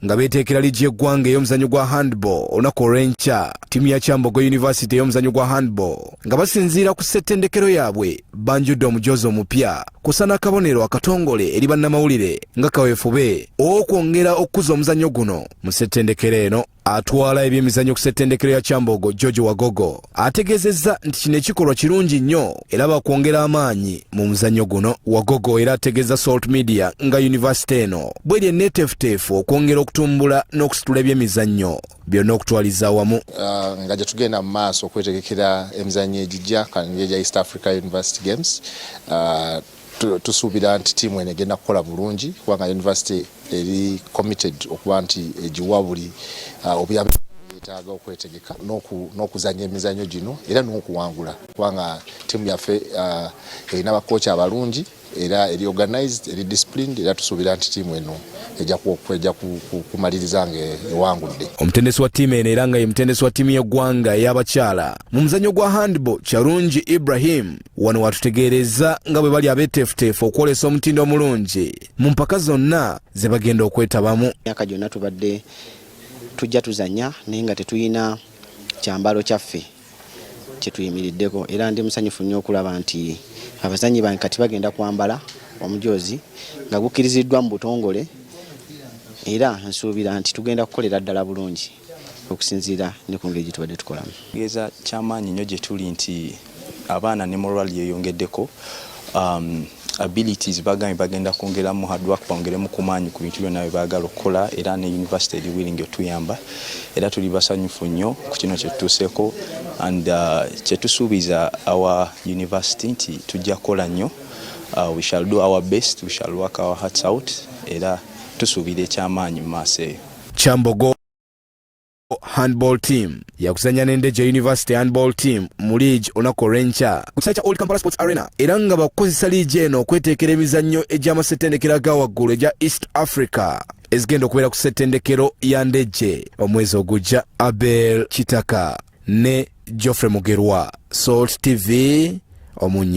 Nga beeteekera liigi y'eggwanga ey'omuzannyo gwa handball olunaku olw'enkya, ttiimu ya Kyambogo University ey'omuzannyo gwa handball nga basinziira ku ssettendekero yaabwe banjudde omujoozi omupya kusa n'akabonero akatongole eri bannamawulire nga kaweefube ow'okwongera okukuza omuzannyo guno mu ssettendekero eno. Atwala ebyemizannyo ku ssettendekero ya Kyambogo, George Wagogo, ategeezezza nti kino ekikolwa kirungi nnyo era bakwongera amaanyi mu muzannyo guno. Wagogo era ategeeza Salt Media nga yunivasite eno bweri enneeteefuteefu okwongera okutumbula n'okusitula ebyemizannyo byonna okutwaliza awamu. Nga gye tugenda mu maaso okwetegekera emizannyo egijja egya East Africa University Games, tusuubira nti ttiimu eno egenda kukola bulungi kubanga university eri committed okuba nti egiwa buli obuyambi yetaaga okwetegeka n'okuzannya emizannyo gino era n'okuwangula, kubanga ttiimu yaffe erina bakooki abalungi era eri organized, eri disciplined, era tusuubira nti ttiimu eno ejja kumaliriza nga ewangudde. Omutendesi wa ttiimu eno era nga ye mutendesi wa ttiimu y'eggwanga ey'abakyala mu muzannyo gwa handball, Kyarungi Ibrahim, wano watutegeereza nga bwe bali abeeteefuteefu okwolesa omutindo omulungi mu mpaka zonna ze bagenda okwetabamu. Myaka gyonna tubadde tujja tuzanya naye nga tetulina kyambalo kyaffe kyetuyimiriddeko, era ndi musanyufu nnyo okulaba nti abazanyi bange kati bagenda kwambala omujoozi nga gukkiriziddwa mu butongole, era nsuubira nti tugenda kukolera ddala bulungi okusinziira ne ku ngeri gye tubadde tukolamu. Geza kyamaanyi nnyo gye tuli nti abaana ne morale yeyongeddeko, abilities bagambye bagenda kwongeramu hard work, bongeremu ku maanyi ku bintu byonna bye baagala okukola, era ne university eri willing otuyamba, era tuli basanyufu nnyo ku kino kyetutuuseeko and kyetusuubiza our university nti tujja kukola nnyo. We shall do our best, we shall work our hearts out, era tusuubira ekyamaanyi mu maaso eyo. Kyambogo Handball Team yakuzanya n'Endejje University Handball Team mu liigi olunaku olw'enkya ku kisaawe kya Old Kampala Sports Arena, era nga bakukozesa liigi eno okweteekera emizannyo egy'amasettendekero aga waggulu egya East Africa ezigenda okubeera ku ssettendekero ya Ndejje omwezi ogujja. Abel Kitaka ne Geoffrey Mugerwa, Salt TV, Omunnyo.